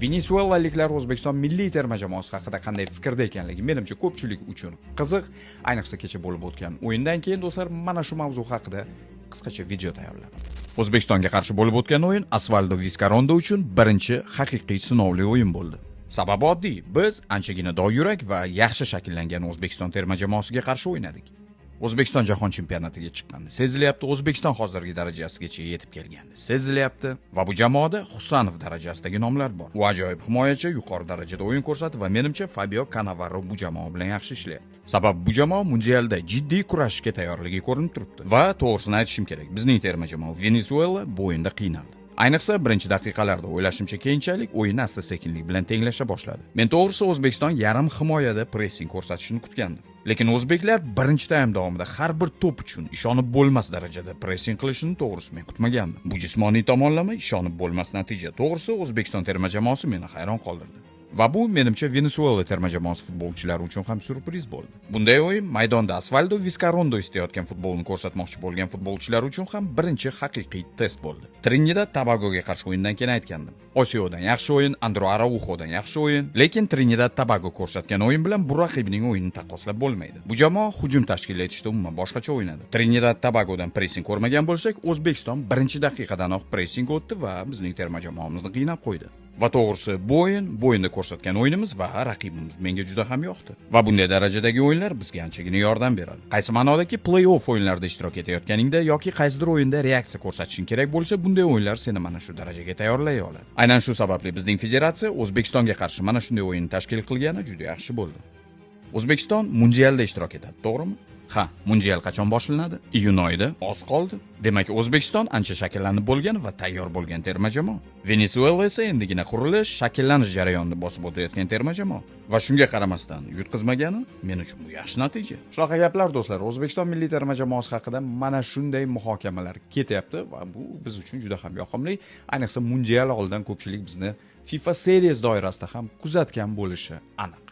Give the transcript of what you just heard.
Venesuelaliklar O'zbekiston milliy terma jamoasi haqida qanday fikrda ekanligi menimcha ko'pchilik uchun qiziq. Ayniqsa kecha bo'lib o'tgan o'yindan keyin do'stlar mana shu mavzu haqida qisqacha video tayyorladim. O'zbekistonga qarshi bo'lib o'tgan o'yin Osvaldo Vizcarrondo uchun birinchi haqiqiy sinovli o'yin bo'ldi. Sababi oddiy, biz anchagina dovyurak va yaxshi shakllangan O'zbekiston terma jamoasiga qarshi o'ynadik. O'zbekiston jahon chempionatiga chiqqandi sezilyapti, O'zbekiston hozirgi darajasigacha yetib kelgandi sezilyapti va bu jamoada Husanov darajasidagi nomlar bor. U ajoyib himoyachi, yuqori darajada o'yin ko'rsatdi va menimcha Fabio Cannavaro bu jamoa bilan yaxshi ishlayapti. Sababi bu jamoa mundialda jiddiy kurashishga tayyorligi ko'rinib turibdi. Va to'g'risini aytishim kerak, bizning terma jamoa Venesuela bu o'yinda qiynaldi. Ayniqsa birinchi daqiqalarda o'ylashimcha keyinchalik o'yin asta-sekinlik bilan tenglasha boshladi. Men to'g'risi O'zbekiston yarim himoyada pressing ko'rsatishini kutgandim. Lekin o'zbeklar birinchi taym davomida har bir to'p uchun ishonib bo'lmas darajada pressing qilishini to'g'risi men kutmagandim. Bu jismoniy tomonlama ishonib bo'lmas natija. To'g'risi O'zbekiston terma jamoasi meni hayron qoldirdi. Va bu menimcha Venesuela terma jamoasi futbolchilari uchun ham syurpriz bo'ldi. Bunday o'yin maydonda Osvaldo Vizcarrondo istayotgan futbolni ko'rsatmoqchi bo'lgan futbolchilar uchun ham birinchi haqiqiy test bo'ldi. Trinidad Tobagoga qarshi o'yindan keyin aytgandim. Osiyodan yaxshi o'yin, Andro Araujodan yaxshi o'yin, lekin Trinidad Tobago ko'rsatgan o'yin bilan bu raqibning o'yinini taqqoslab bo'lmaydi. Bu jamoa hujum tashkil etishda umuman boshqacha o'ynadi. Trinidad Tobagodan pressing ko'rmagan bo'lsak, O'zbekiston birinchi daqiqadanoq pressing o'tdi va bizning terma jamoamizni qiynab qo'ydi. Va to'g'risi bu o'yin, bu o'yinda ko'rsatgan o'yinimiz va raqibimiz menga juda ham yoqdi. Va bunday darajadagi o'yinlar bizga anchagina yordam beradi. Qaysi ma'nodaki play-off o'yinlarida ishtirok etayotganingda yoki qaysidir o'yinda reaksiya ko'rsatishing kerak bo'lsa, bunday o'yinlar seni mana shu darajaga tayyorlay oladi. Aynan shu sababli bizning federatsiya O'zbekistonga qarshi mana shunday o'yin tashkil qilgani juda yaxshi bo'ldi. O'zbekiston mundialda ishtirok etadi, to'g'rimi? Ha, mundial qachon boshlanadi? Iyun oyida, oz qoldi. Demak, O'zbekiston ancha shakllanib bo'lgan va tayyor bo'lgan terma jamoa. Venesuela esa endigina qurilish, shakllanish jarayonini bosib o'tayotgan terma jamoa. Va shunga qaramasdan yutqizmagani men uchun bu yaxshi natija. Shunaqa gaplar do'stlar, O'zbekiston milliy terma jamoasi haqida mana shunday muhokamalar ketyapti va bu biz uchun juda ham yoqimli. Ayniqsa mundial oldidan ko'pchilik bizni FIFA Series doirasida ham kuzatgan bo'lishi aniq.